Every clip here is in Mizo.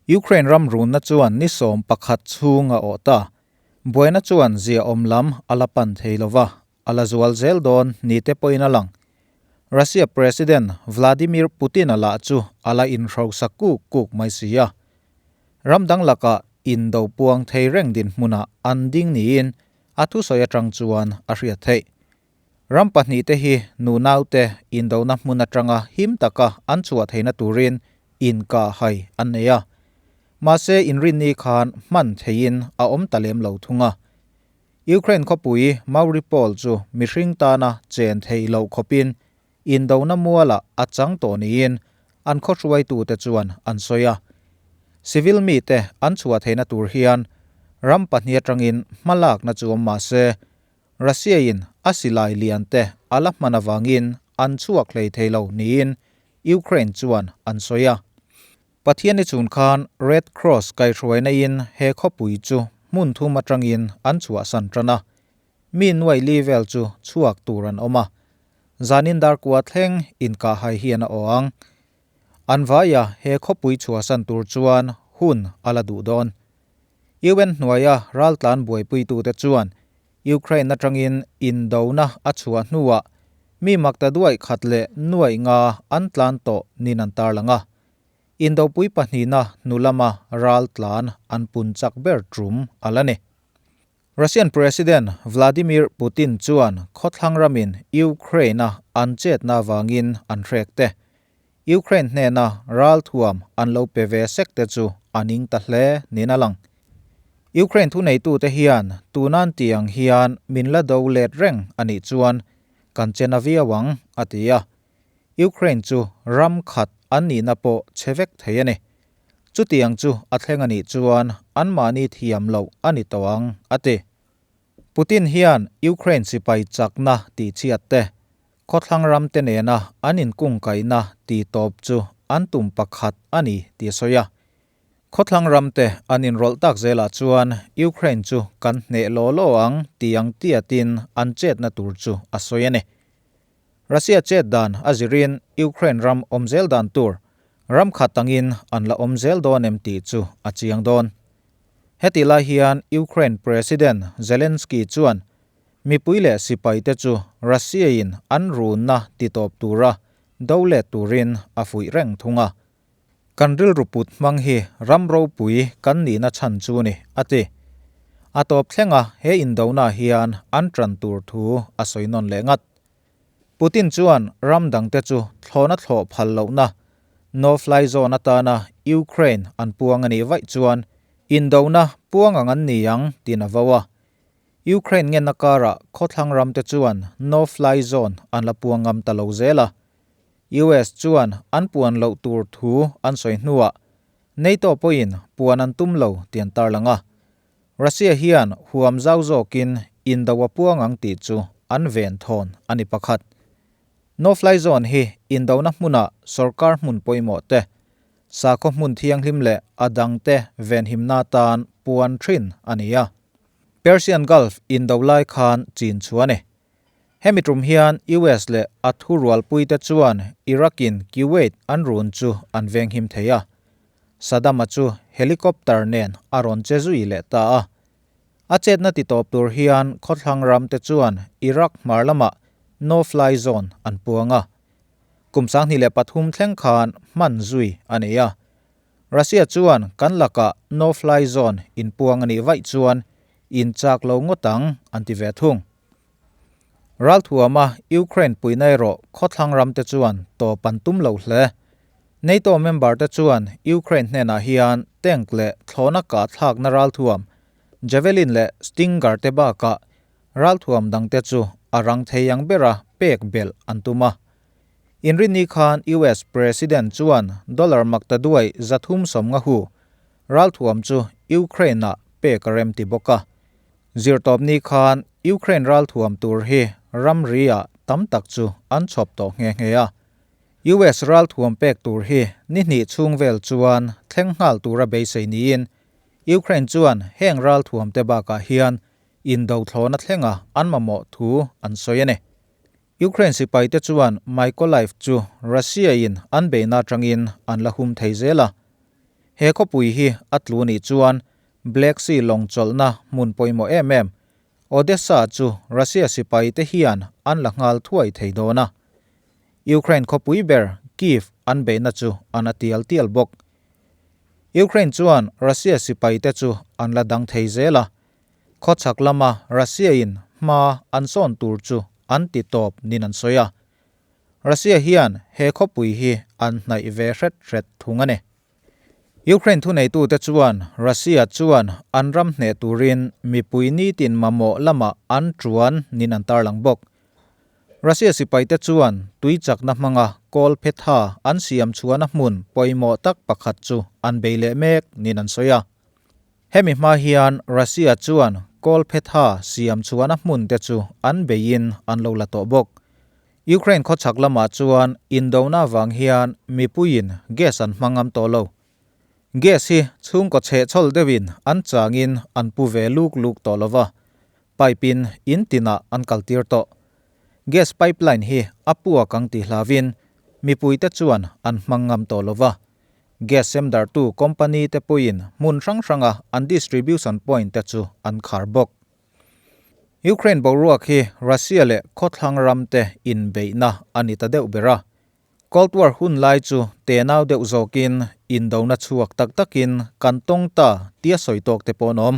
Ukraine ram runna chuan ni 11 chhung a awh ta. Buaina chuan ziaawm lam a la pan thei lo va, a la zual zel dawn ni te pawhin a lang. Russia President Vladimir Putin-a lah chu a la inhrosa kuk kuk mai si a. Ram dang lakah indo puang thei reng dinhmunah an ding niin a thusawi atang chuan a hriat theih. Ram pahnihte hi nunaute indona hmun atanga him taka an chhuah theihna turin inkah hai an nei a. Mahse inrinni khan hman theihin a awm ta lem lo thung a. Ukraine khawpui Mauripol chu mihring tana chen theih loh khawpin indona mualah a chang tawh niin an khaw hruaitute chuan an sawi a. Civil mite an chhuah theihna tur hian ram pahnih atangin hmalakna chu awm mah se Russia-in a silai lian te a la hman avangin an chhuak hlei thei lo niin Ukraine chuan an sawi a. Pathianni chhun khan Red Cross kaihhruaina in he khawpui chu hmun thum atangin an chhuahsan tan a, mi nuai li vel chu chhuak tur an awm a. Zanin darkua thleng inkahhai hian a aw ang. An vaia he khawpui chhuahsan tur chuan hun a la duh dawn. UN hnuaia raltlan buaipuitute chuan Ukraine atangin indona a chhuah hnuah mi makta duaih khat leh nuaih nga an tlan tawh nin an tarlang a. Indopui pahnihna hnu lama raltlan an pun chak ber tum a la ni. Russian President Vladimir Putin chuan khawthlang ramin Ukraine-a an chetna avangin an hrek te. Ukraine hnena ralthuam an lo pe ve sek te chu a ning ta hle niin a lang. Ukraine thuneitute hian tunan tiang hian min la do let reng a nih chuan kan che na viau ang, a ti a. Ukraine chu ram khat an nihna pawh che vek thei a ni. Chutiang chu a thleng a nih chuan anmahni thiam loh a ni tawh ang, a ti. Putin hian Ukraine sipai chakna tihchhiat te, khawthlang ram te nena an inkungkaihna tihtawp chu an tum pakhat a ni tih a sawi a. Khawthlang ram te an inrawlh tak zelah chuan Ukraine chu kan hneh law law ang tih ang tiatin an chetna tur chu a sawi a ni. Russia chet dan a zirin Ukraine ram awm zel dan tur ram khat tangin an la awm zel dawn em tih chu a chiang dawn. Heti lai hian Ukraine President Zelensky chuan mipui leh sipaite chu Russia-in an runna titawp tura do let turin a fuih reng thung a. Kan rilru put hmang hi ram ropui kan nihna chhan chu ni, a ti. A tawp thlenga he indona hian an ṭan tur thu a sawi nawn leh ngat. Putin chuan ram dangte chu thlawhna thlawh phal lohna, no-fly zone atana Ukraine an puang a nih vaih chuan indona puang ang an ni ang tiin a vo a. Ukraine ngenna karah khawthlang ramte chuan no-fly zone an la puang ngam ta lo zel a. US chuan an puan loh tur thu an sawi hnuah NATO pawhin puan an tum lo tih an tarlang a. Russia hian huam zau zawkin indo a puang ang tih chu an ven thawn a ni pakhat. No-fly zone hi indona hmuna sorkar hmun pawimawh te, sakhaw hmun thianghlim leh a dangte venhimna atan puan thin a ni a. Persian Gulf indo lai khan chin chu a ni. Hemi tum hian US leh a thurualpuite chuan Iraq-in Kuwait an run chu an venghim thei a. Saddam-a chu helicopter nen a rawn che zui leh ta a. A chetna titawp tur hian khawthlang ramte chuan Iraq hmar lamah no-fly zone an puang a. Kum 2003 thleng khan hman zui a nei a. Russia chuan kan lakah no-fly zone inpuang a nih vaih chuan inchak lo ngawt ang an ti ve thung. Ralthuama Ukraine puihna erawh khawthlang ramte chuan tawp an tum lo hle. NATO member te chuan Ukraine hnenah hian tank leh thlawhna kah thlakna ralthuam, Javelin leh Stinger te bakah ralthuam dangte chu a rang thei ang bera pek belh an tum a. Inrinni khan US President chuan dollar maktaduai 350 hu ralthuam chu Ukraine-ah pek a rem ti bawk a. Zirtawpni khan Ukraine ralthuam tur hi ramri-ah tam tak chu an chhawp tawh nghe nghe a. US ralthuam pek tur hi ni hnih chhung vel chuan thleng nghal tura beisei niin Ukraine chuan heng ralthuam te bakah hian indo thlawhna thlenga an mamawh thu an sawi a ni. Ukraine sipaite chuan Mykolaiv chu Russia-in an beihna atangin an la hum thei zel a. He khawpui hi a tlu nih chuan Black Sea lawng chawlhna hmun pawimawh em em Odessa chu Russia sipaite hian an la nghal thuai thei dawn a. Ukraine khawpui ber Kyiv an beihna chu an a tial tial bawk. Ukraine chuan Russia sipaite chu an la dang thei zel a, khawchhak lama Russia-in hma an sawn tur chu an ti tawp nin an sawi a. Russia hian he khawpui hi an hnaih ve hret hret thung a ni. Ukraine thuneitute chuan Russia chuan an ram hneh turin mipui nitin mamawh lamah an tuan nin an tarlang bawk. Russia sipaite chuan tui chakna hmanga kawl phe tha an siam chhuahna hmun pawimawh tak pakhat chu an bei leh mek nin an sawi a. Hemi hma hian Russia chuan kawl phe tha siam chhuahna hmun te chu an beiin an lo la tawh bawk. Ukraine khawchhak lamah chuan indona vang hian mipuiin gas an hmang ngam tawh lo. Gas hi chhungkaw chhehchhawl deuhin an changin an pu ve luk luk tawh lo va, pipe in in tinah an kaltir tawh. Gas pipeline hi a puak ang tih hlauhin mipuite chuan an hmang ngam tawh lo va. Gas semdarhtu company te pawhin hmun hrang hranga an distribution point te chu an khar bawk. Ukraine boruak hi Russia leh khawthlang ram te inbeihna a ni ta deuh ber a. Cold War hun lai chu tenau deuh zawkin indona chhuak tak takin kan tawng ta tia sawi tawk te pawh an awm.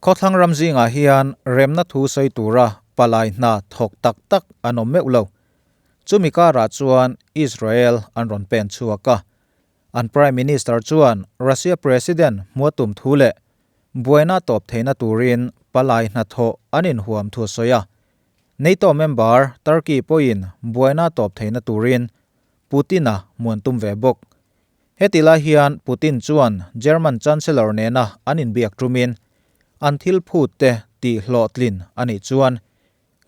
Khawthlang ram zingah hian remna thu sawi tura palai hna thawk tak tak an awm meuh lo. Chumi karah chuan Israel an rawn pen chhuak a. An Prime Minister chuan Russia President hmuatum thu leh buaina tawp theihna turin palai hnathawh an inhuam thu a sawi a. NATO member Turkey pawhin buaina tawp theihna turin Putin-a muan tum ve bawk. Heti lai hian Putin chuan German Chancellor nena an inbiak tumin an thil phut te tih hlawhtlin a nih chuan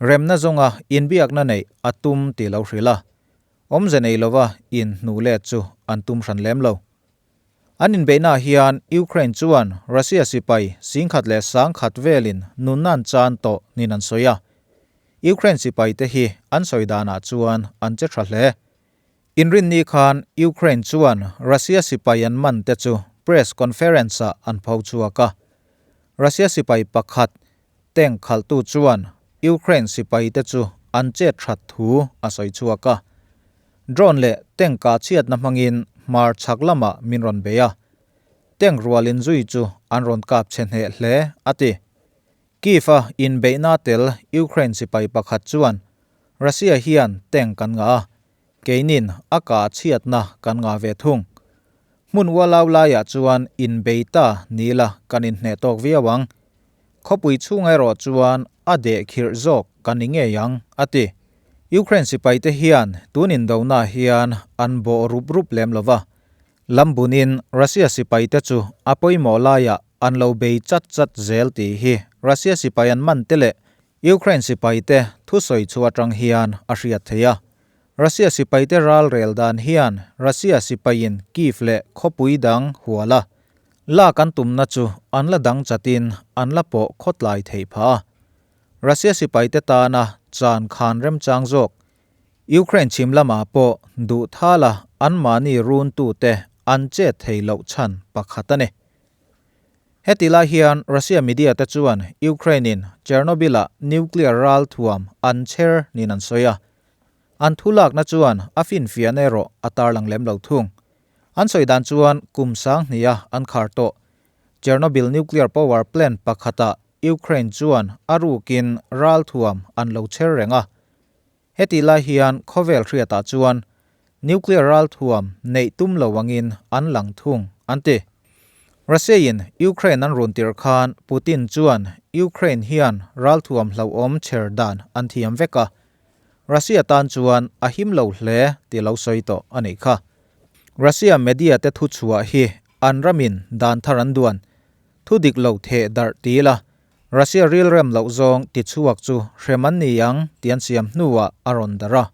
remna zawnga inbiakna neih a tum tih lo hrilh a. Awmze nei lova inhnuh let chu an tum hran lem lo. An inbeihnaah hian Ukraine chuan Russia sipai 10,000 leh 10,000 velin nunna an chan tawh niin an sawi a. Ukraine sipaite hi an sawi danah chuan an che tha hle. Inrinni khan Ukraine chuan Russia sipai an man te chu press conference-ah an pho chhuak a. Russia sipai pakhat tank khalhtu chuan Ukraine sipaite chu an chet that thu a sawi chhuak a. Drone leh tank kah chhiatna hmangin hmar chhak lamah min rawn bei a, tank rual inzui chu an rawn kap chhe hneh hle, a ti. Kyiv-a inbeihna tel Ukraine sipai pakhat chuan, Russia hian tank kan ngah a, keinin a kah chhiatna kan ngah ve thung. Hmun ualau laiah chuan inbei ta ni la kan inhneh tawk viau ang. Khawpui chhung erawh chuan a deh khirh zawk kan ni ngei ang, a ti. Ukraine sipaite hian tun indona hian an bawh rup rup lem lo va, lambunin Russia sipaite chu a pawimawh laiah an lo bei chat chat zel tih hi Russia sipai an man te leh Ukraine sipaite thusawi chu atang hian a hriat theih a. Russia sipaite ral rel dan hian Russia sipaiin Kyiv leh khawpui dang hual a, lak an tumna chu an la dang chatin an la pawh khawtlai theih phah a. Russia sipaite tana chan khan remchang zawk Ukraine chhim lamah pawh duh thala anmahni runtute an chet thei loh chhan pakhat a ni. Heti lai hian Russia media te chuan Ukraine-in Chernobyl-ah nuclear ral thuam an chher niin an sawi a. An thu lakna chuan a finfiahna erawh a tarlang lem lo thung. An sawi dan chuan kum 2000-a an khar tawh Chernobyl nuclear power plant pakhatah Ukraine chuan a rukin ral thuam an lo chher reng a. Heti lai hian khawvel hriatah chuan nuclear ral thuam neih tum lo angin an lang thung, an ti. Russia-in Ukraine an run tirh khan Putin chuan Ukraine hian ral thuam hlauhawm chher dan an thiam vek a, Russia tan chuan a him lo hle tih lo sawi tawh a nih kha. Russia media te thuchhuah hi an ramin dan thar an duan thu dik lo theh darh ti ila Russia rilrem loh zawng ti chhuak chu hrem an ni ang tih an siam hnuah a rawn darh a.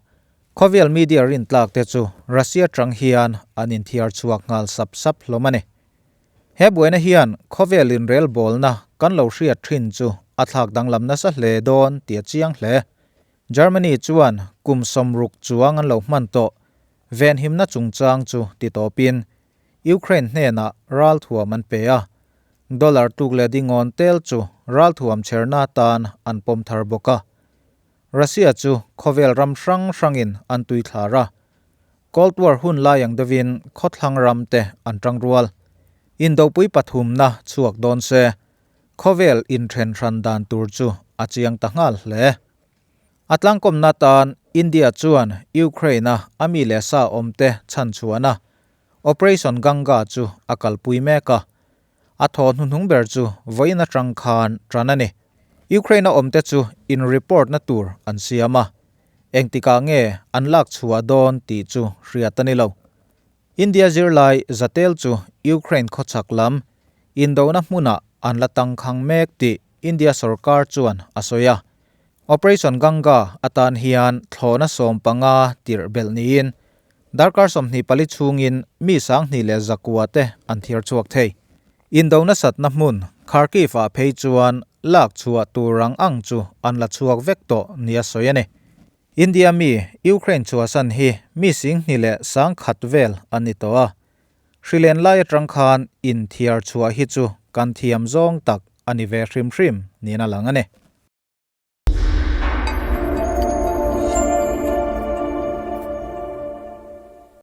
Khawvel media rintlak te chu Russia tang hian an inthiar chhuak nghal sap sap hlawm a ni. He buaina hian khawvel inrelbawlna kan lo hriat thin chu a thlak danglam nasa hle dawn tih a chiang hle. Germany chuan kum 60 chuang an lo hman tawh venhimna chungchang chu ti tawpin. Ukraine hnenah ralthuam an pe a, dollar tuk leh dingawn tel chu ralthuam chherna atan an pawm thar bawk a. Russia chu khawvel ram hrang hrangin an tuithlar a, Cold War hun lai ang deuhin khawthlang ram te an tangrual. Indopui pathumna chhuak dawn se, khawvel inthen hran dan tur chu a chiang ta nghal hle. A tlangkawmna tan India chuan Ukraine-a a mi leh sa awmte chhan chhuan a, Operation Ganga chu a kalpui mek a. A thaw hnuhnung ber chu vawiin atang khan tan a ni. Ukraine-a awmte chu in report na tur an siam a, engtikah nge an lak chhuah dawn tih chu hriat a ni lo. India zirlai zatel chu Ukraine khawchhak lam indona hmunah an la tangkhang mek tih India sorkar chuan a sawi a. Operation Ganga atan hian thlawhna 15 tirh belh niin darkar 24 chhungin mi 2100 te an thiar chhuak thei. Indona satna hmun Kharkiv-ah phei chuan lak chhuah tur ang ang chu an la chhuak vek tawh nia sawi a ni. India mi Ukraine chhuahsan hi mi 2100 vel an ni tawh a. Hrilen lai atang khan inthiar chhuah hi chu kan thiam zawng tak a ni ve hrim hrim niin a lang a ni.